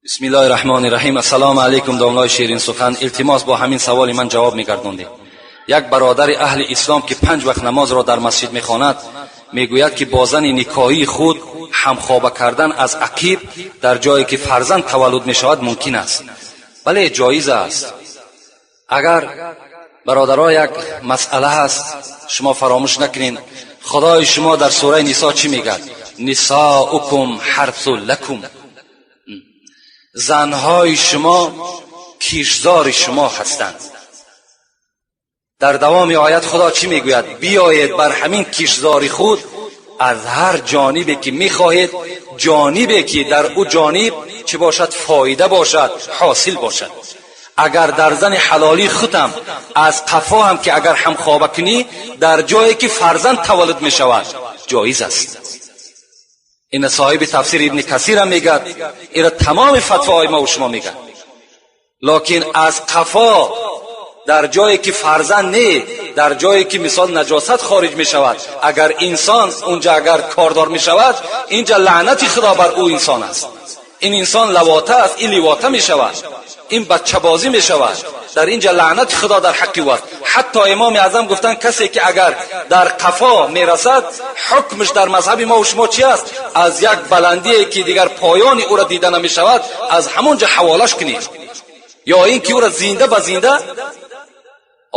Бисмиллоҳи раҳмони раҳим. Ассалому алайкум, домлои ширин сухан. Илтимос, бо ҳамин саволи ман ҷавоб мегардондед. Як бародари аҳли ислом, ки 5 вақт намозро дар масҷид мехонад, мегӯяд, ки бо зани никоҳии худ ҳамхоба кардан аз ақиб дар ҷое ки фарзанд таваллуд мешавад, мумкин аст? Бале, ҷоиз аст. Агар бародаро, як масъала ҳаст, шумо фаромӯш накунед. Худои шумо дар сураи Нисо чӣ мегӯяд? Нисоукум ҳарсу лакум, занҳои шумо кишзори шумо ҳастанд. Дар давоми оят Худо чӣ мегӯяд? Биёед бар ҳамин кишзори худ аз ҳар ҷонибе ки мехоҳед, ҷонибе ки дар ӯ ҷониб чӣ бошад? Фоида бошад, ҳосил бошад. Агар дар зани ҳалолии худам аз қафо ҳам ки агар ҳамхоба кунӣ, дар ҷое ки фарзанд таваллуд мешавад, ҷоиз аст. Ин соҳиби тафсир Ибни Касирам мегӯяд, ира тамоми фатвоҳои мо шумо мегӯяд. Локин аз қафо дар ҷое ки фарзанд не, дар ҷое ки мисол наҷосат хориҷ мешавад, агар инсон унҷа агар кордор мешавад, инҷа лаънати Худо бар ӯ инсон аст. Ин инсон лавота аст, ин ливота мешавад, ин бачабозӣ мешавад. Дар инҷа лаънати Худо дар ҳаққи ӯ аст. Ҳатто Имоми Аъзам гуфтанд, касе ки агар дар қафо мерасад, ҳукмаш дар мазҳаби мо шумо чи аст? Аз як баландие ки дигар поёни ӯро дида намешавад, аз ҳамон ҷо ҳаволаш кунед ё ин ки ӯро зинда ба зинда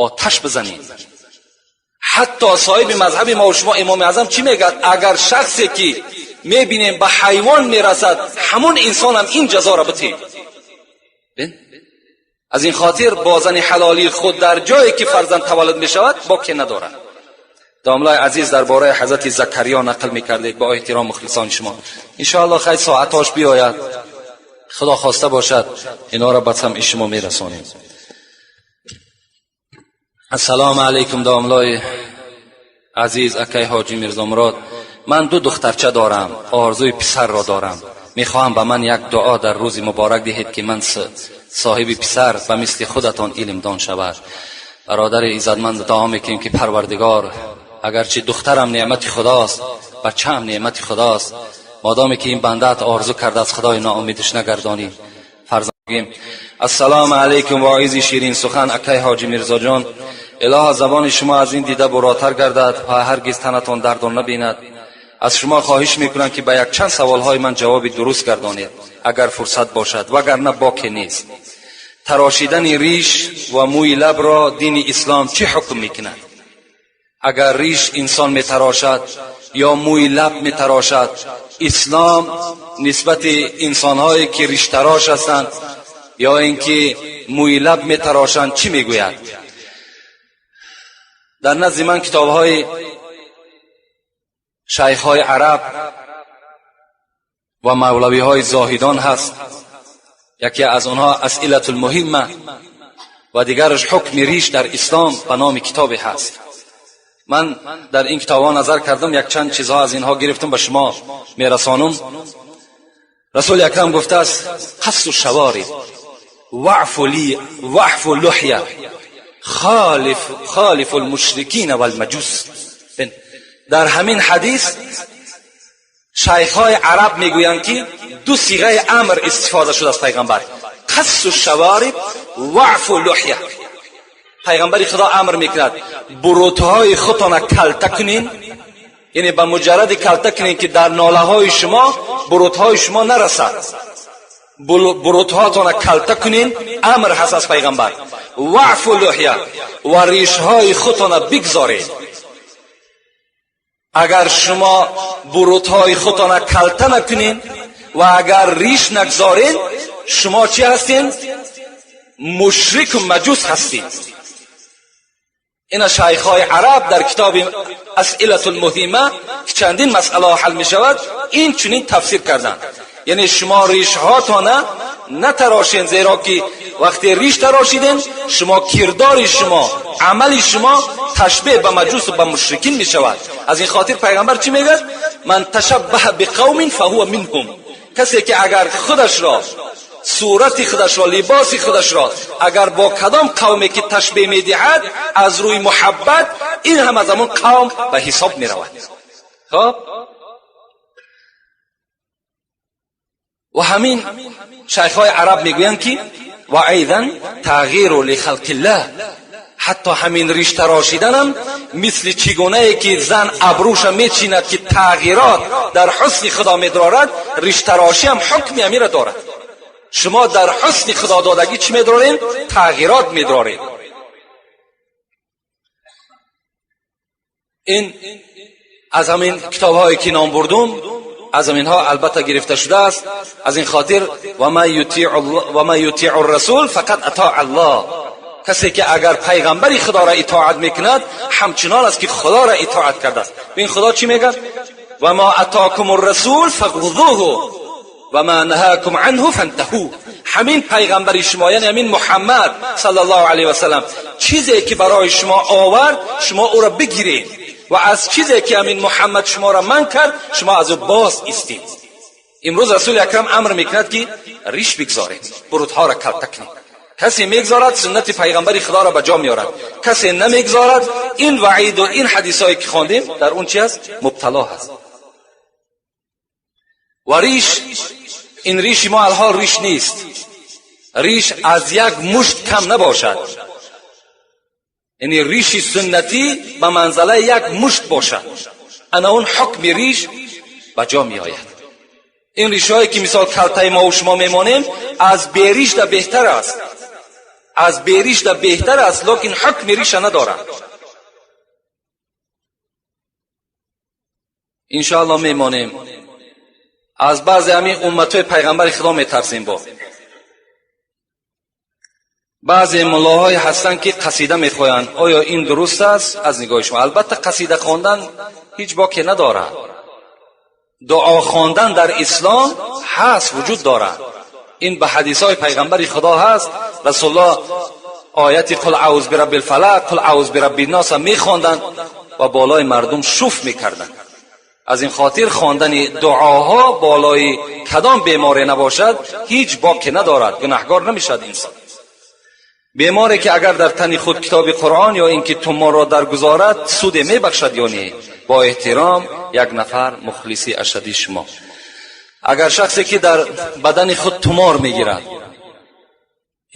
оташ бизанед. Ҳатто соҳиби мазҳаби мо шумо Имоми Аъзам чӣ мегӯяд? Агар шахсе ки мебинем ба ҳайвон мерасад, ҳамон инсонам ин ҷазоро битем. Аз ин хотир бо зани ҳалолии худ дар ҷое ки фарзанд таваллуд мешавад, боке надорад. Домлаи азиз, дар бораи ҳазрати Закариё нақл мекардед. Бо эҳтиром, мухлисони шумо. Иншоалло, хай, соатош биёяд, Худо хоста бошад, инора ба самъи шумо мерасонем. Ассалому алайкум, домлои азиз, акай Ҳоҷи Мирзомурод. Ман ду духтарча дорам, орзуи писарро дорам. Мехоҳам ба ман як дуо дар рӯзи муборак диҳед, ки ман соҳиби писар ба мисли худатон илмдон шавад. Бародари иззатманд, дуо мекунем, ки Парвардигор, агарчи духтарам неъмати Худост, бачаам неъмати Худост, модоме ки ин бандаат орзу кардааст, Худои ноумедиш нагардонӣ. Фарзандгим. Ассалому алайкум, воизи ширин сухан, акай Ҳоҷи Мирзоҷон. Илоҳо, забони шумо аз ин дида буротар гардад ва ҳаргиз танатон дардон набинад. Аз шумо хоҳиш мекунам, ки ба якчанд саволҳои ман ҷавоби дуруст гардонед, агар фурсат бошад, вагарна боке нест. Тарошидани риш ва мӯи лабро дини ислом чӣ ҳукм мекунад? Агар риш инсон метарошад ё мӯи лаб метарошад, ислом нисбати инсонҳое ки риштарош ҳастанд ё ин ки мӯи лаб метарошанд, чӣ мегӯяд? Дар назди ман китобҳои шайхҳои араб ва мавлавиҳои зоҳидон ҳаст. Яке аз онҳо Асилату лмуҳимма ва дигараш Ҳукми риш дар ислом ба номи китобе ҳаст. Ман дар ин китобҳо назар кардам, якчанд чизҳо аз инҳо гирифтам, ба шумо мерасонам. Расули акрам гуфтааст: қассу шавориб ваъфу луҳя, холифу лмушрикина валмаҷус. Дар ҳамин ҳадис шайхҳои араб мегӯянд, ки ду сиғаи амр истифода шуд аз пайғамбар: қассу шавориб, ваъфу луҳя. Пайғамбари Худо амр мекунад: бурутҳои худтона калта кунин, яъне ба муҷарради калта кунин, ки дар нолаҳои шумо бурутҳои шумо нарасад. Бурутҳоатона калта кунин, амр ҳаст аз пайғамбар. Ваъфу луҳя, ва ришҳои худтона бигзоред. Агар шумо бурутҳои худтона калта накунин ва агар риш нагзорен, шумо чӣ ҳастен? Мушрику маҷус ҳастед. Ина шайхҳои араб дар китоби Асилату лмуҳима, ки чандин масъалаҳо ҳал мешавад, ин чунин тафсир карданд. Яъне шумо ришҳотона натарошен, зеро ки вақте риш тарошиден, шумо кирдори шумо, амали шумо ташбеҳ ба маҷусу ба мушрикин мешавад. Аз ин хотир пайғамбар чӣ мегӯяд? Ман ташаббаҳа биқавмин фаҳува минҳум. Касе ки агар худашро, сурати худашро, либоси худашро агар бо кадом қавме ки ташбеҳ медиҳад аз рӯи муҳаббат, ин ҳам аз ҳамон қавм ба ҳисоб меравад. Хоб. ва ҳамин шайхҳои араб мегӯянд, ки ва айдан тағйиру лихалқиллаҳ, ҳатто ҳамин риш тарошиданам мисли чӣ гунае ки зан абрӯша мечинад, ки тағйирот дар ҳусни худо медорад, риштарошӣ ҳам ҳукми ҳамира дорад. Шумо дар ҳусни худододагӣ чӣ медоред? Тағйирот медоред. Ин аз ҳамин китобҳое ки ном бурдум, аз ҳаминҳо албатта гирифта шудааст. Аз ин хотир ва ман ютиъу расул фақат атоа аллоҳ, касе ки агар пайғамбари худоро итоат мекунад, ҳамчунон аст ки худоро итоат кардааст. Бин худо чӣ мегӯяд? Ва ма атокум расул фахузуҳу ва ма наҳакум анҳу фантаҳу. Ҳамин пайғамбари шумо, яъне ҳамин Муҳаммад саллаллоҳу алайҳи васаллам, чизе ки барои шумо овард, шумо ӯро бигиред ва аз чизе ки ҳамин Муҳаммад шуморо манъ кард, шумо аз ӯ боз истед. Имрӯз Расули Акрам амр мекунад, ки риш бигзоред, бурудҳоро калта кунед. Касе мегзорад, суннати пайғамбари худоро ба ҷо меорад, касе намегзорад, ин ваиду ин ҳадисҳое ки хондем дар он чи аст? Мубтало ҳаст. Ва риш, ин риши мо алҳол риш нест, риш аз як мушт кам набошад, яъне риши суннатӣ ба манзалаи як мушт бошад, ана он ҳукми риш ба ҷо меояд. Ин ришҳое ки мисол калтаи мову шумо мемонем, аз беришда беҳтар аст, аз беришда беҳтар аст, лекин ҳукми риша надорад. Иншоалло мемонем. Аз баъзе ҳамин умматҳои пайғамбари худо метарсем. Бо баъзе муллоҳое ҳастанд, ки қасида мехоҳанд. Оё ин дуруст аст аз нигоҳи шумо? Албатта, қасида хондан ҳеҷ боке надорад. Дуо хондан дар ислом ҳаст, вуҷуд дорад. Ин ба ҳадисҳои пайғамбари худо ҳаст. Расулуллоҳ ояти қул аъуз бирабби лфалақ, қул аъуз бирабби ннаса мехонданд ва болои мардум шуф мекарданд. Аз ин хотир хондани дуоҳо болои кадом беморе набошад, ҳеҷ боке надорад, гунаҳгор намешавад инсон. Беморе ки агар дар тани худ китоби Қуръон ё ин ки туморро даргузорад, суде мебахшад ё не? Бо эҳтиром, як нафар мухлиси ашадди шумо. Агар шахсе ки дар бадани худ тумор мегирад,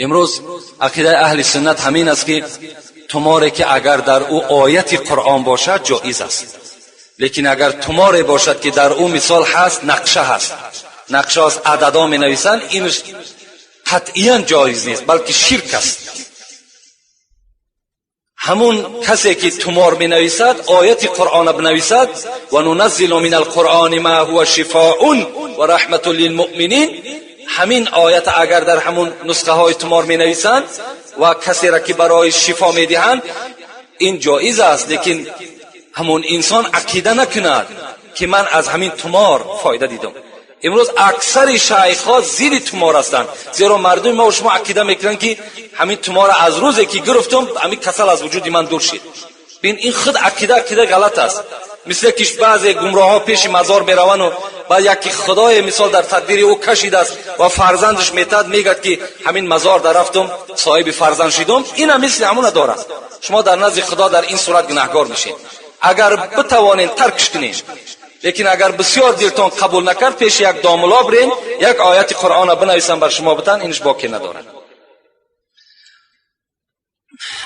имрӯз ақидаи аҳли суннат ҳамин аст, ки туморе ки агар дар ӯ ояти Қуръон бошад, ҷоиз аст. Лекин агар туморе бошад, ки дар ӯ мисол ҳаст, нақша ҳаст, нақша аст, ададо менависанд, ин қатъиян ҷоиз нест, балки ширк аст. Ҳамун касе ки тумор менависад, ояти Қуръона бинависад, ва нуназзилу мин алқуръони ма ҳува шифоун ва раҳматун лилмуъминин, ҳамин оята агар дар ҳамун нусхаҳои тумор менависанд ва касеро ки барои шифо медиҳанд, ин ҷоиз аст. Лекин ҳамун инсон ақида накунад, ки ман аз ҳамин тумор фоида дидам. Имрӯз аксари шайхҳо зидди тумор ҳастанд, зеро мардуми мо шумо ақида мекунанд, ки ҳамин туморро аз рӯзе ки гирифтум, ҳамин касал аз вуҷуди ман дур шид. Бин, ин худ ақида ғалат аст. Мисле ки баъзе гумроҳҳо пеши мазор мераванду баъд яке худое мисол дар тақдири ӯ кашидааст ва фарзандаш метаҳад, мегӯяд, ки ҳамин мазор дар рафтум, соҳиби фарзанд шидум. Инам мисли ҳамона дорад. Шумо дар назди худо дар ин сурат гунаҳгор мешед. Агар битавонед, таркш кунед, лекин агар бисёр дилтон қабул накард, пеши як домуло бирен, як ояти Қуръона бинависам, бар шумо битан, инш боке надорад.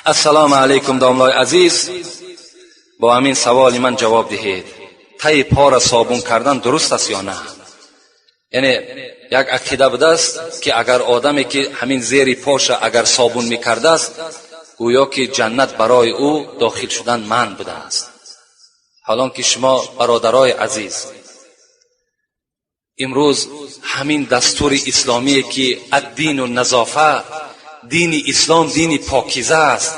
Ассалому алайкум, домлои азиз, бо ҳамин саволи ман ҷавоб диҳед: таи пора собун кардан дуруст аст ё на? Яъне як ақида будааст, ки агар одаме ки ҳамин зери поша агар собун мекардааст, гӯё ки ҷаннат барои ӯ дохил шудан манъ будааст. Ҳолон ки шумо, бародарои азиз, имрӯз ҳамин дастури исломие, ки аддину назофа, дини ислом дини покиза аст.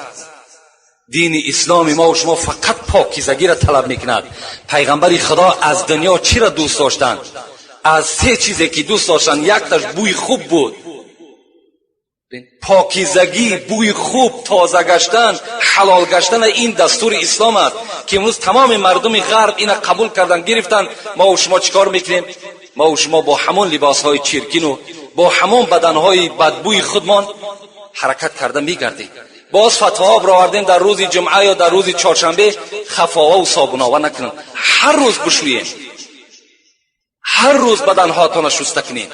Дини исломи мо шумо фақат покизагиро талаб мекунад. Пайғамбари худо аз дунё чиро дӯст доштанд? Аз се чизе ки дӯст доштанд, якташ бӯи хуб буд. Покизагӣ, бӯи хуб, тоза гаштан, ҳалол гаштан, ин дастури ислом аст, ки имрӯз тамоми мардуми ғарб ина қабул кардан, гирифтанд. Мо шумо чӣ кор мекунем? Мо шумо бо ҳамон либосҳои чиркину бо ҳамон баданҳои бадбӯи худмон ҳаракат карда мегардем. Боз фатвоҳо баровардем, дар рӯзи ҷумъа ё дар рӯзи чоршанбе хафова собунова накунем, ҳар рӯз бишӯем, ҳар рӯз баданҳоятонро шуста кунем.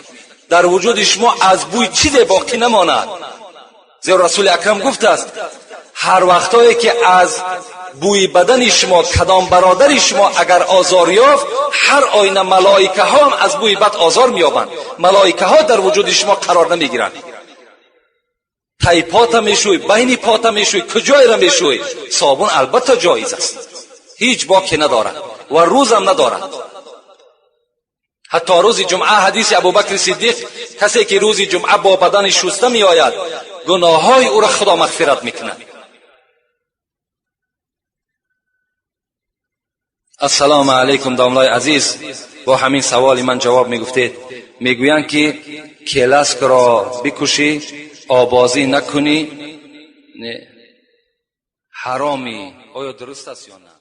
Дар вуҷуди шумо аз бӯй чизе боқӣ намонад. Зеро Расули Акрам гуфтааст: ҳар вақтое ки аз бӯи бадани шумо кадом бародари шумо агар озор ёфт, ҳар оина малоикаҳо ҳам аз бӯи бад озор меёбанд, малоикаҳо дар вуҷуди шумо қарор намегиранд. Тай пота мешӯй, байни пота мешӯй, куҷоеро мешӯй, собун албатта ҷоиз аст, ҳеҷ боке надорад ва рӯзам надорад. Ҳатто рӯзи ҷумъа, ҳадиси Абубакри Сиддиқ, касе ки рӯзи ҷумъа бо бадани шуста меояд, гуноҳҳои ӯро Худо мағфират мекунад. Ассалому алайкум, домлои азиз, бо ҳамин саволи ман ҷавоб мегуфтед. Мегӯянд ки келаскро бикушӣ, обозӣ накунӣ, ҳаромӣ. Оё дуруст аст ё на?